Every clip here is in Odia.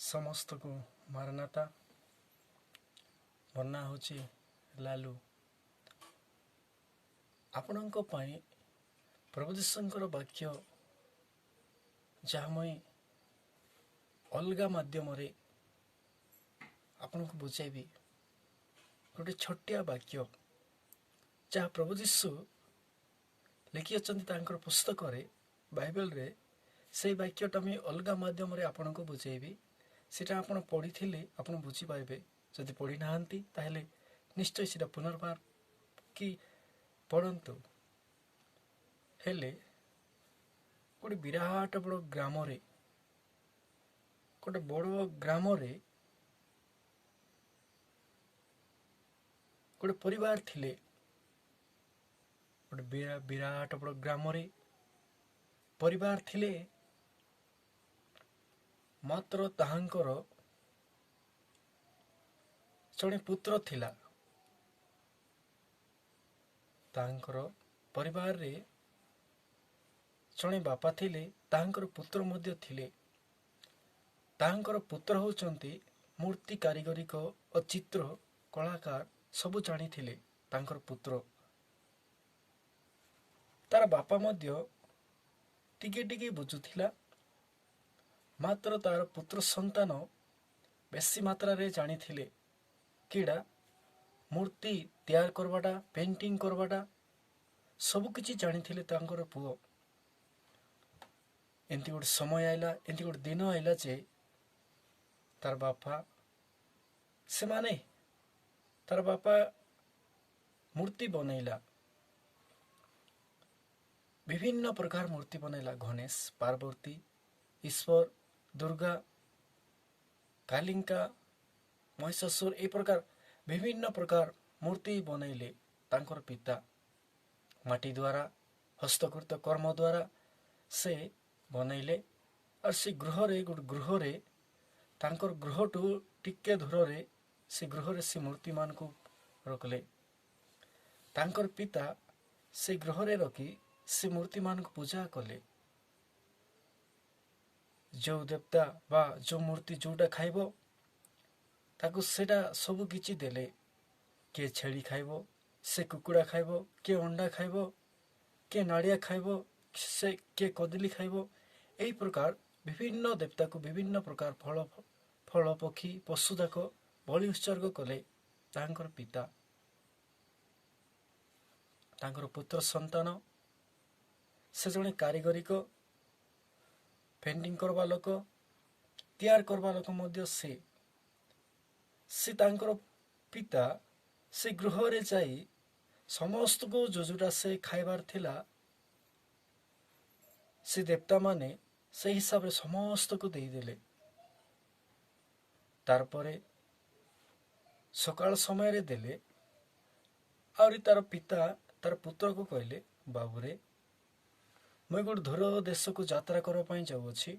ସମସ୍ତଙ୍କୁ ମାରନାତା। ମୋର ନାଁ ହେଉଛି ଲାଲୁ। ଆପଣଙ୍କ ପାଇଁ ପ୍ରଭୁ ଯୀଶୁଙ୍କର ବାକ୍ୟ ଯାହା ମୁଇଁ ଅଲଗା ମାଧ୍ୟମରେ ଆପଣଙ୍କୁ ବୁଝାଇବି। ଗୋଟେ ଛୋଟିଆ ବାକ୍ୟ ଯାହା ପ୍ରଭୁ ଯୀଶୁ ଲେଖିଅଛନ୍ତି ତାଙ୍କର ପୁସ୍ତକରେ, ବାଇବେଲରେ, ସେଇ ବାକ୍ୟଟା ମୁଇଁ ଅଲଗା ମାଧ୍ୟମରେ ଆପଣଙ୍କୁ ବୁଝେଇବି। ସେଇଟା ଆପଣ ପଢ଼ିଥିଲେ ଆପଣ ବୁଝିପାରିବେ। ଯଦି ପଢ଼ିନାହାନ୍ତି, ତାହେଲେ ନିଶ୍ଚୟ ସେଇଟା ପୁନର୍ବାର କି ପଢ଼ନ୍ତୁ। ହେଲେ ଗୋଟେ ବିରାଟ ବଡ଼ ଗ୍ରାମରେ, ଗୋଟେ ବଡ଼ ଗ୍ରାମରେ ଗୋଟେ ପରିବାର ଥିଲେ। ଗୋଟେ ବିରାଟ ବଡ଼ ଗ୍ରାମରେ ପରିବାର ଥିଲେ, ମାତ୍ର ତାହାଙ୍କର ଜଣେ ପୁତ୍ର ଥିଲା। ତାଙ୍କର ପରିବାରରେ ଜଣେ ବାପା ଥିଲେ, ତାହାଙ୍କର ପୁତ୍ର ମଧ୍ୟ ଥିଲେ। ତାହାଙ୍କର ପୁତ୍ର ହେଉଛନ୍ତି ମୂର୍ତ୍ତି କାରିଗରିକ ଓ ଚିତ୍ର କଳାକାର, ସବୁ ଜାଣିଥିଲେ ତାଙ୍କର ପୁତ୍ର। ତାର ବାପା ମଧ୍ୟ ଟିକେ ଟିକେ ବୁଝୁଥିଲା, ମାତ୍ର ତାର ପୁତ୍ର ସନ୍ତାନ ବେଶୀ ମାତ୍ରାରେ ଜାଣିଥିଲେ। କିଡ଼ା ମୂର୍ତ୍ତି ତିଆରି କରବାଟା, ପେଣ୍ଟିଂ କରବାଟା, ସବୁ କିଛି ଜାଣିଥିଲେ ତାଙ୍କର ପୁଅ। ଏମିତି ଗୋଟେ ସମୟ ଆଇଲା, ଏମିତି ଗୋଟେ ଦିନ ଆଇଲା ଯେ ତାର ବାପା ସେମାନେ ତାର ବାପା ମୂର୍ତ୍ତି ବନେଇଲା, ବିଭିନ୍ନ ପ୍ରକାର ମୂର୍ତ୍ତି ବନେଇଲା। ଗଣେଶ, ପାର୍ବତୀ, ଈଶ୍ୱର, ଦୁର୍ଗା, କାଲିଙ୍କା, ମହିଷାସୁର, ଏଇ ପ୍ରକାର ବିଭିନ୍ନ ପ୍ରକାର ମୂର୍ତ୍ତି ବନେଇଲେ ତାଙ୍କର ପିତା। ମାଟି ଦ୍ୱାରା, ହସ୍ତକୃତ କର୍ମ ଦ୍ୱାରା ସେ ବନେଇଲେ। ଆଉ ସେ ଗୃହରେ, ଗୋଟେ ଗୃହରେ, ତାଙ୍କର ଗୃହଠୁ ଟିକେ ଦୂରରେ ସେ ଗୃହରେ ସେ ମୂର୍ତ୍ତିମାନଙ୍କୁ ରଖିଲେ। ତାଙ୍କର ପିତା ସେ ଗୃହରେ ରଖି ସେ ମୂର୍ତ୍ତିମାନଙ୍କୁ ପୂଜା କଲେ। ଯେଉଁ ଦେବତା ବା ଯେଉଁ ମୂର୍ତ୍ତି ଯେଉଁଟା ଖାଇବ, ତାକୁ ସେଇଟା ସବୁ କିଛି ଦେଲେ। କିଏ ଛେଳି ଖାଇବ, ସେ କୁକୁଡ଼ା ଖାଇବ, କିଏ ଅଣ୍ଡା ଖାଇବ, କିଏ ନଡ଼ିଆ ଖାଇବ, ସେ କିଏ କଦଳୀ ଖାଇବ, ଏହି ପ୍ରକାର ବିଭିନ୍ନ ଦେବତାକୁ ବିଭିନ୍ନ ପ୍ରକାର ଫଳ, ପକ୍ଷୀ, ପଶୁ ଯାକ ବଳି ଉତ୍ସର୍ଗ କଲେ ତାଙ୍କର ପିତା। ତାଙ୍କର ପୁତ୍ର ସନ୍ତାନ, ସେ ଜଣେ କାରିଗରିକ, ପେଣ୍ଟିଂ କରବା ଲୋକ, ତିଆରି କରବା ଲୋକ ମଧ୍ୟ ସେ। ସେ ତାଙ୍କର ପିତା ସେ ଗୃହରେ ଯାଇ ସମସ୍ତଙ୍କୁ ଯୋଉ ଯୋଉଟା ସେ ଖାଇବାର ଥିଲା, ସେ ଦେବତାମାନେ ସେଇ ହିସାବରେ ସମସ୍ତଙ୍କୁ ଦେଇଦେଲେ। ତାରପରେ ସକାଳ ସମୟରେ ଦେଲେ। ଆହୁରି ତାର ପିତା ତାର ପୁତ୍ରକୁ କହିଲେ, "ବାବୁରେ, ମୁଇଁ ଗୋଟେ ଦୂର ଦେଶକୁ ଯାତ୍ରା କରିବା ପାଇଁ ଯାଉଅଛି,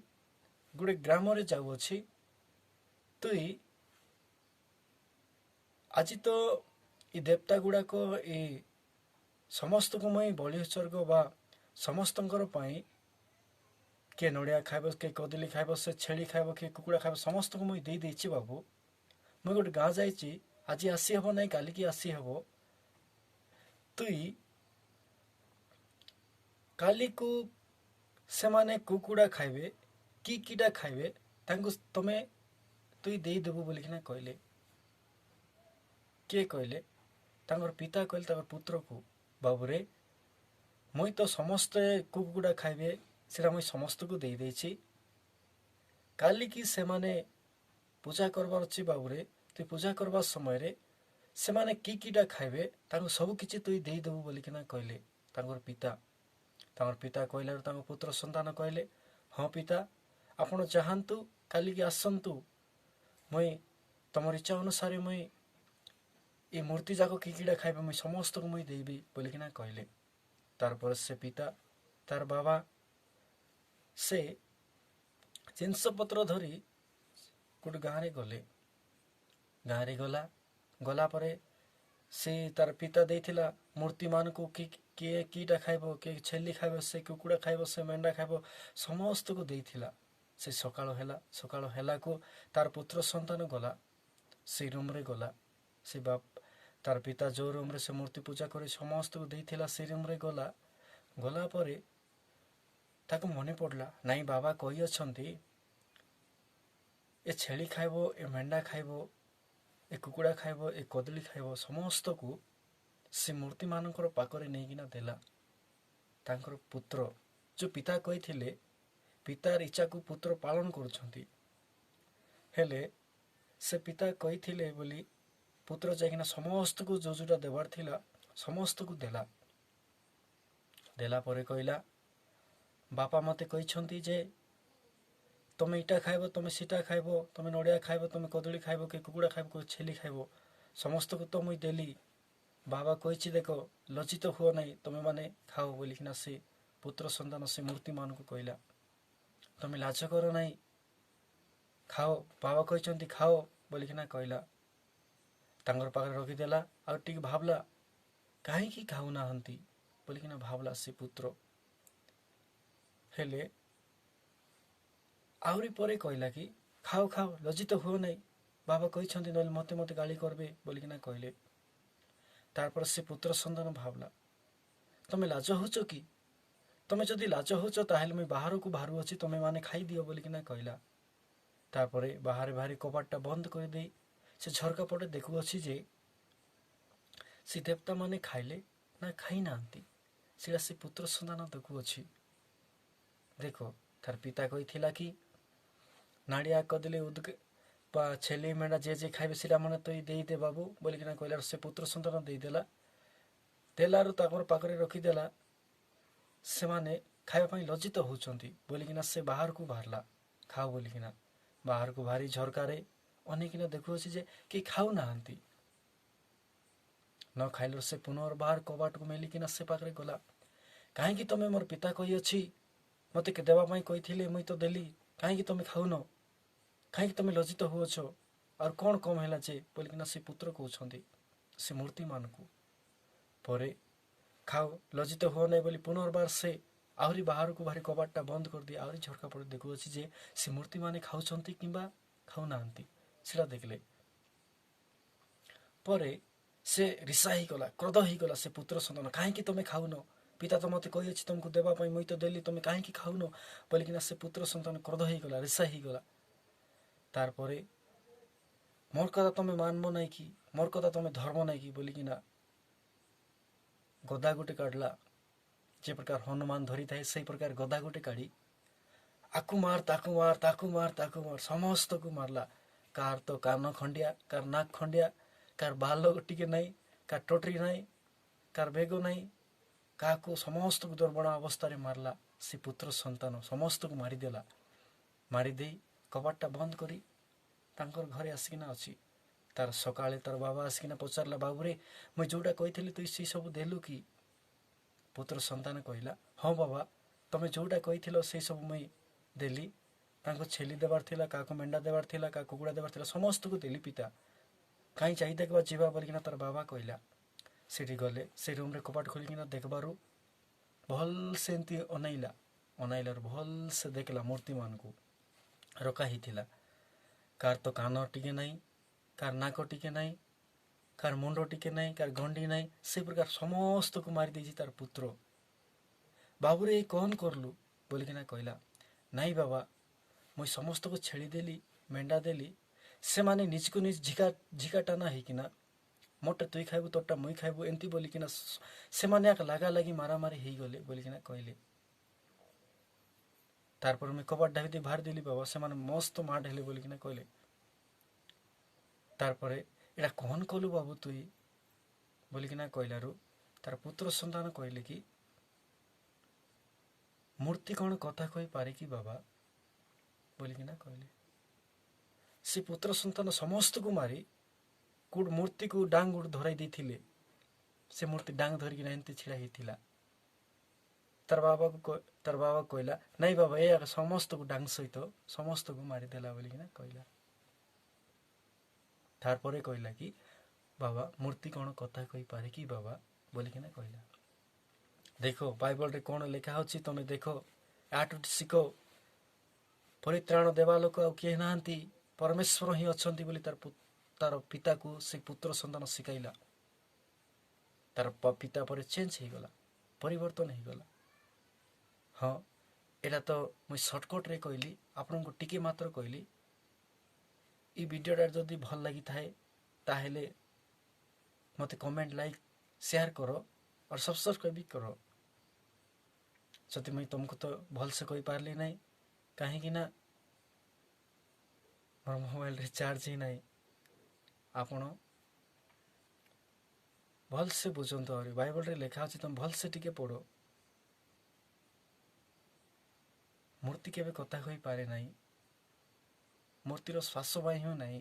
ଗୋଟେ ଗ୍ରାମରେ ଯାଉଅଛି। ତୁଇ ଆଜି ତ ଏ ଦେବତା ଗୁଡ଼ାକ, ଏ ସମସ୍ତଙ୍କୁ ମୁଇଁ ବଳି ଉତ୍ସର୍ଗ ବା ସମସ୍ତଙ୍କର ପାଇଁ, କିଏ ନଡ଼ିଆ ଖାଇବ, କିଏ କଦଳୀ ଖାଇବ, ସେ ଛେଳି ଖାଇବ, କିଏ କୁକୁଡ଼ା ଖାଇବ, ସମସ୍ତଙ୍କୁ ମୁଇଁ ଦେଇ ଦେଇଛି ବାବୁ। ମୁଇଁ ଗୋଟେ ଗାଁ ଯାଇଛି, ଆଜି ଆସି ହେବ ନାହିଁ, କାଲିକି ଆସି ହେବ। ତୁଇ କାଲିକୁ ସେମାନେ କୁକୁଡ଼ା ଖାଇବେ କି କିଟା ଖାଇବେ, ତାଙ୍କୁ ତମେ ତୁଇ ଦେଇଦେବୁ" ବୋଲିକିନା କହିଲେ। କିଏ କହିଲେ? ତାଙ୍କର ପିତା କହିଲେ ତାଙ୍କର ପୁତ୍ରକୁ, "ବାବୁରେ, ମୁଇଁ ତ ସମସ୍ତେ କୁକୁଡ଼ା ଖାଇବେ, ସେଟା ମୁଇଁ ସମସ୍ତଙ୍କୁ ଦେଇ ଦେଇଛି। କାଲିକି ସେମାନେ ପୂଜା କରବାର ଅଛି ବାବୁରେ, ତୁଇ ପୂଜା କରିବା ସମୟରେ ସେମାନେ କି କିଟା ଖାଇବେ, ତାଙ୍କୁ ସବୁ କିଛି ତୁଇ ଦେଇଦେବୁ" ବୋଲିକିନା କହିଲେ ତାଙ୍କର ପିତା। ତାଙ୍କର ପିତା କହିଲାରୁ ତାଙ୍କ ପୁତ୍ର ସନ୍ତାନ କହିଲେ, "ହଁ ପିତା, ଆପଣ ଚାହାନ୍ତୁ, କାଲିକି ଆସନ୍ତୁ, ମୁଇଁ ତମର ଇଚ୍ଛା ଅନୁସାରେ ମୁଇଁ ଏ ମୂର୍ତ୍ତି ଯାକ କି କିଟା ଖାଇବେ, ମୁଇଁ ସମସ୍ତଙ୍କୁ ମୁଇଁ ଦେଇବି" ବୋଲିକିନା କହିଲେ। ତାରପରେ ସେ ପିତା, ତାର ବାବା, ସେ ଜିନିଷପତ୍ର ଧରି ଗୋଟେ ଗାଁରେ ଗଲେ। ଗାଁରେ ଗଲା ପରେ ସେ ତାର ପିତା ଦେଇଥିଲା ମୂର୍ତ୍ତିମାନଙ୍କୁ, କି କିଏ କିଟା ଖାଇବ, କିଏ ଛେଲି ଖାଇବ, ସେ କୁକୁଡ଼ା ଖାଇବ, ସେ ମେଣ୍ଢା ଖାଇବ, ସମସ୍ତଙ୍କୁ ଦେଇଥିଲା। ସେ ସକାଳ ହେଲା। ସକାଳ ହେଲାକୁ ତାର ପୁତ୍ର ସନ୍ତାନ ଗଲା, ସେଇ ରୁମ୍ରେ ଗଲା। ସେ ବାପ ତାର ପିତା ଯେଉଁ ରୁମ୍ରେ ସେ ମୂର୍ତ୍ତି ପୂଜା କରି ସମସ୍ତଙ୍କୁ ଦେଇଥିଲା, ସେ ରୁମ୍ରେ ଗଲା। ଗଲା ପରେ ତାକୁ ମନେ ପଡ଼ିଲା, ନାଇଁ, ବାବା କହିଅଛନ୍ତି ଏ ଛେଳି ଖାଇବ, ଏ ମେଣ୍ଢା ଖାଇବ, ଏ କୁକୁଡ଼ା ଖାଇବ, ଏ କଦଳୀ ଖାଇବ। ସମସ୍ତକୁ ସେ ମୂର୍ତ୍ତିମାନଙ୍କର ପାଖରେ ନେଇକିନା ଦେଲା ତାଙ୍କର ପୁତ୍ର। ଯେଉଁ ପିତା କହିଥିଲେ, ପିତାର ଇଚ୍ଛାକୁ ପୁତ୍ର ପାଳନ କରୁଛନ୍ତି। ହେଲେ ସେ ପିତା କହିଥିଲେ ବୋଲି ପୁତ୍ର ଯାଇକିନା ସମସ୍ତଙ୍କୁ ଯେଉଁ ଯେଉଁଟା ଦେବାର ଥିଲା ସମସ୍ତଙ୍କୁ ଦେଲା। ଦେଲା ପରେ କହିଲା, ବାପା ମୋତେ କହିଛନ୍ତି ଯେ ତମେ ଇଟା ଖାଇବ, ତମେ ସେଟା ଖାଇବ, ତମେ ନଡ଼ିଆ ଖାଇବ, ତମେ କଦଳୀ ଖାଇବ କି କୁକୁଡ଼ା ଖାଇବ କି ଛେଳି ଖାଇବ, ସମସ୍ତଙ୍କୁ ତ ମୁଇଁ ଦେଲି। ବାବା କହିଛି, ଦେଖ, ଲଜ୍ଜିତ ହୁଅ ନାହିଁ, ତମେ ମାନେ ଖାଅ ବୋଲିକିନା ସେ ପୁତ୍ର ସନ୍ତାନ ସେ ମୂର୍ତ୍ତିମାନଙ୍କୁ କହିଲା, ତମେ ଲାଜ କର ନାହିଁ, ଖାଅ, ବାବା କହିଛନ୍ତି ଖାଅ ବୋଲିକିନା କହିଲା। ତାଙ୍କର ପାଖରେ ରଖିଦେଲା। ଆଉ ଟିକେ ଭାବିଲା, କାହିଁକି ଖାଉନାହାନ୍ତି ବୋଲିକିନା ଭାବିଲା ସେ ପୁତ୍ର। ହେଲେ ଆହୁରି ପରେ କହିଲା କି ଖାଅ, ଖାଅ, ଲଜ୍ଜିତ ହୁଅ ନାହିଁ, ବାବା କହିଛନ୍ତି, ନହେଲେ ମୋତେ ମୋତେ ଗାଳି କରିବେ ବୋଲିକିନା କହିଲେ। ତାରପରେ ସେ ପୁତ୍ର ସନ୍ତାନ ଭାବିଲା, ତମେ ଲାଜ ହଉଛ କି? ତମେ ଯଦି ଲାଜ ହଉଛ, ତାହେଲେ ମୁଇଁ ବାହାରକୁ ବାହାରୁଅଛି, ତମେ ମାନେ ଖାଇଦିଅ ବୋଲିକିନା କହିଲା। ତାପରେ ବାହାରେ ବାହାରି କବାଟଟା ବନ୍ଦ କରିଦେଇ ସେ ଝରକା ପଟେ ଦେଖୁଅଛି ଯେ ସେ ଦେବତା ମାନେ ଖାଇଲେ ନା ଖାଇନାହାନ୍ତି, ସେଇଟା ସେ ପୁତ୍ର ସନ୍ତାନ ଦେଖୁଅଛି। ଦେଖ, ତାର ପିତା କହିଥିଲା କି ନାଡ଼ିଆ, କଦଳୀ, ଉଦକ ବା ଛେଳି, ମେଣ୍ଢା ଯିଏ ଯିଏ ଖାଇବେ, ସେଇଟା ମାନେ ତୁଇ ଦେଇଦେ ବାବୁ ବୋଲିକିନା କହିଲା। ସେ ପୁତ୍ର ସନ୍ତାନ ଦେଇଦେଲା। ଦେଲାରୁ ତାଙ୍କର ପାଖରେ ରଖିଦେଲା। ସେମାନେ ଖାଇବା ପାଇଁ ଲଜ୍ଜିତ ହେଉଛନ୍ତି ବୋଲିକିନା ସେ ବାହାରକୁ ବାହାରିଲା। ଖାଅ ବୋଲିକିନା ବାହାରକୁ ବାହାରି ଝରକାରେ ଅନେଇକିନା ଦେଖୁଅଛି ଯେ କେହି ଖାଉନାହାନ୍ତି। ନ ଖାଇଲାରୁ ସେ ପୁନର୍ବାର କବାଟକୁ ମେଲିକିନା ସେ ପାଖରେ ଗଲା। କାହିଁକି ତମେ, ମୋର ପିତା କହିଅଛି, ମୋତେ ଦେବା ପାଇଁ କହିଥିଲେ, ମୁଇଁ ତ ଦେଲି, କାହିଁକି ତମେ ଖାଉନ? କାହିଁକି ତମେ ଲଜ୍ଜିତ ହେଉଅଛ? ଆଉ କ'ଣ କମ୍ ହେଲା ଯେ ବୋଲିକିନା ସେ ପୁତ୍ର କହୁଛନ୍ତି ସେ ମୂର୍ତ୍ତିମାନଙ୍କୁ। ପରେ ଖାଅ, ଲଜ୍ଜିତ ହୁଅ ନାହିଁ ବୋଲି ପୁନର୍ବାର ସେ ଆହୁରି ବାହାରକୁ ବାହାରି କବାଟଟା ବନ୍ଦ କରିଦିଏ। ଆହୁରି ଝରକା ପଟେ ଦେଖୁଅଛି ଯେ ସେ ମୂର୍ତ୍ତିମାନେ ଖାଉଛନ୍ତି କିମ୍ବା ଖାଉନାହାନ୍ତି, ସେଟା ଦେଖିଲେ। ପରେ ସେ ରିସା ହେଇଗଲା, କ୍ରୋଧ ହେଇଗଲା ସେ ପୁତ୍ର ସନ୍ତାନ। କାହିଁକି ତମେ ଖାଉନ? ପିତା ତ ମୋତେ କହିଅଛି ତମକୁ ଦେବା ପାଇଁ, ମୁଇଁ ତ ଦେଲି, ତମେ କାହିଁକି ଖାଉନ ବୋଲିକିନା ସେ ପୁତ୍ର ସନ୍ତାନ କ୍ରୋଧ ହେଇଗଲା, ରିସା ହେଇଗଲା। ତାରପରେ ମୋର କଥା ତମେ ମାନବ ନାଇଁ କି? ମୋର କଥା ତମେ ଧର୍ମ ନାଇଁ କି ବୋଲିକିନା ଗଦା ଗୋଟେ କାଢ଼ିଲା। ଯେ ପ୍ରକାର ହନୁମାନ ଧରିଥାଏ, ସେଇ ପ୍ରକାର ଗଦା ଗୋଟେ କାଢ଼ି ଆକୁ ମାର, ତାକୁ ମାର, ତାକୁ ମାର, ତାକୁ ମାର, ସମସ୍ତକୁ ମାରିଲା। କାହାର ତ କାନ ଖଣ୍ଡିଆ, କାହାର ନାକ ଖଣ୍ଡିଆ, କାହାର ବାଲ ଟିକେ ନାହିଁ, କାହାର ଟୋଟରି ନାହିଁ, କାହାର ବେଗ ନାହିଁ, କାହାକୁ ସମସ୍ତକୁ ଦୁର୍ବଳ ଅବସ୍ଥାରେ ମାରିଲା ସେ ପୁତ୍ର ସନ୍ତାନ। ସମସ୍ତକୁ ମାରିଦେଲା। ମାରିଦେଇ କବାଟଟା ବନ୍ଦ କରି ତାଙ୍କର ଘରେ ଆସିକିନା ଅଛି। ତାର ସକାଳେ ତାର ବାବା ଆସିକିନା ପଚାରିଲା, ବାବୁରେ, ମୁଇଁ ଯୋଉଟା କହିଥିଲି ତୁଇ ସେଇ ସବୁ ଦେଲୁ କି? ପୁତ୍ର ସନ୍ତାନ କହିଲା, ହଁ ବାବା, ତମେ ଯୋଉଟା କହିଥିଲ ସେଇ ସବୁ ମୁଇଁ ଦେଲି। ତାଙ୍କୁ ଛେଳି ଦେବାର ଥିଲା, କାହାକୁ ମେଣ୍ଢା ଦେବାର ଥିଲା, କାହାକୁ କୁକୁଡ଼ା ଦେବାର ଥିଲା, ସମସ୍ତକୁ ଦେଲି ପିତା। କାହିଁ ଯାଇ ଦେଖିବା ଯିବା ବୋଲିକିନା ତାର ବାବା କହିଲା। ସେଠି ଗଲେ। ସେ ରୁମ୍ରେ କବାଟ ଖୋଲିକିନା ଦେଖିବାରୁ ଭଲସେ ଏମିତି ଅନାଇଲା। ଅନାଇଲାରୁ ଭଲସେ ଦେଖିଲା, ମୂର୍ତ୍ତିମାନଙ୍କୁ ରଖା ହେଇଥିଲା। କାହାର ତ କାନ ଟିକେ ନାହିଁ, କାହାର ନାକ ଟିକେ ନାହିଁ, କାହାର ମୁଣ୍ଡ ଟିକେ ନାହିଁ, କାହାର ଗଣ୍ଡି ନାହିଁ। ସେ ପ୍ରକାର ସମସ୍ତକୁ ମାରି ଦେଇଛି ତାର ପୁତ୍ର। ବାବୁରେ, ଏଇ କ'ଣ କରଲୁ ବୋଲିକିନା କହିଲା। ନାଇଁ ବାବା, ମୁଇଁ ସମସ୍ତକୁ ଛେଳି ଦେଲି, ମେଣ୍ଢା ଦେଲି, ସେମାନେ ନିଜକୁ ନିଜ ଝିକା ଝିକା ଟାନା ହେଇକିନା ମୋରଟା ତୁଇ ଖାଇବୁ, ତୋରଟା ମୁଇଁ ଖାଇବୁ, ଏମିତି ବୋଲିକିନା ସେମାନେ ଏକ ଲାଗା ଲାଗି ମାରାମାରି ହେଇଗଲେ ବୋଲିକିନା କହିଲେ। ତାରପରେ ମୁଇଁ କବାଟ ଢାବି ଦେଇ ବାହାରି ଦେଲି ବାବା, ସେମାନେ ମସ୍ତ ମାଡ଼ ହେଲେ ବୋଲିକିନା କହିଲେ। ତାରପରେ ଏଇଟା କ'ଣ କଲୁ ବାବୁ ତୁଇ ବୋଲିକିନା କହିଲାରୁ ତାର ପୁତ୍ର ସନ୍ତାନ କହିଲେ କି ମୂର୍ତ୍ତି କ'ଣ କଥା କହିପାରେ କି ବାବା ବୋଲିକିନା କହିଲେ। ସେ ପୁତ୍ର ସନ୍ତାନ ସମସ୍ତକୁ ମାରି କୋଉଠି ମୂର୍ତ୍ତିକୁ ଡାଙ୍ଗ ଗୋଟେ ଧରାଇ ଦେଇଥିଲେ। ସେ ମୂର୍ତ୍ତି ଡାଙ୍ଗ ଧରିକିନା ଏମିତି ଛିଡ଼ା ହେଇଥିଲା। ତାର ବାବା କହିଲା, ନାଇଁ ବାବା, ଏ ସମସ୍ତକୁ ଡାଙ୍ଗ ସହିତ ସମସ୍ତକୁ ମାରିଦେଲା ବୋଲିକିନା କହିଲା। ତାରପରେ କହିଲା କି ବାବା, ମୂର୍ତ୍ତି କ'ଣ କଥା କହିପାରେ କି ବାବା ବୋଲିକିନା କହିଲା। ଦେଖ, ବାଇବଲରେ କ'ଣ ଲେଖା ଅଛି ତମେ ଦେଖ, ୟାଠୁ ଶିଖ। ପରିତ୍ରାଣ ଦେବା ଲୋକ ଆଉ କିଏ ନାହାନ୍ତି, ପରମେଶ୍ୱର ହିଁ ଅଛନ୍ତି ବୋଲି ତାର ପିତାକୁ ସେ ପୁତ୍ର ସନ୍ତାନ ଶିଖାଇଲା। ତାର ପିତା ପରେ ଚେଞ୍ଜ ହେଇଗଲା, ପରିବର୍ତ୍ତନ ହେଇଗଲା। ହଁ, ଏଇଟା ତ ମୁଇଁ ସର୍ଟକଟ୍ରେ କହିଲି, ଆପଣଙ୍କୁ ଟିକେ ମାତ୍ର କହିଲି। ଏଇ ଭିଡ଼ିଓଟା ଯଦି ଭଲ ଲାଗିଥାଏ, ତାହେଲେ ମୋତେ କମେଣ୍ଟ, ଲାଇକ୍, ସେୟାର କର और ସବସ୍କ୍ରାଇବ୍ ବି କର। ଯଦି ମୁଇଁ ତୁମକୁ ତ ଭଲସେ କହିପାରିଲି ନାହିଁ, କାହିଁକି ନା ମୋର ମୋବାଇଲରେ ଚାର୍ଜ ହିଁ ନାହିଁ। ଆପଣ ଭଲସେ ବୁଝନ୍ତୁ। ଆହୁରି ବାଇବଲରେ ଲେଖା ଅଛି, ତୁମେ ଭଲସେ ଟିକେ ପଢ଼। ମୂର୍ତ୍ତି କେବେ କଥା କହିପାରେ ନାହିଁ, ମୂର୍ତ୍ତିର ଶ୍ୱାସ ବାୟୁ ନାହିଁ,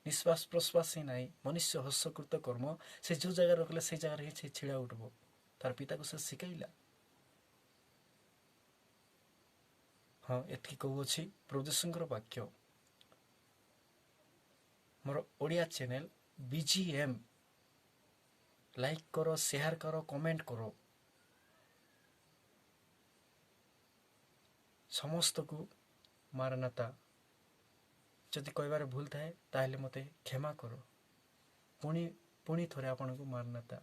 ନିଶ୍ୱାସ ପ୍ରଶ୍ୱାସ ହିଁ ନାହିଁ। ମନୁଷ୍ୟ ହସ୍ତକୃତ କର୍ମ, ସେ ଯେଉଁ ଜାଗାରେ ରଖିଲେ ସେଇ ଜାଗାରେ ହିଁ ସେ ଛିଡ଼ା ଉଠିବ। ତାର ପିତାକୁ ସେ ଶିଖାଇଲା। ହଁ, ଏତିକି କହୁଅଛି ପ୍ରଭୁ ଯୀଶୁଙ୍କର ବାକ୍ୟ। ମୋର ଓଡ଼ିଆ ଚ୍ୟାନେଲ BGM like କର, ସେୟାର କର, କମେଣ୍ଟ କର। ସମସ୍ତକୁ ମାରନାତା। ଯଦି କହିବାରେ ଭୁଲ ଥାଏ, ତାହେଲେ ମୋତେ କ୍ଷମା କର। ପୁଣି ପୁଣି ଥରେ ଆପଣଙ୍କୁ ମାରନାତା।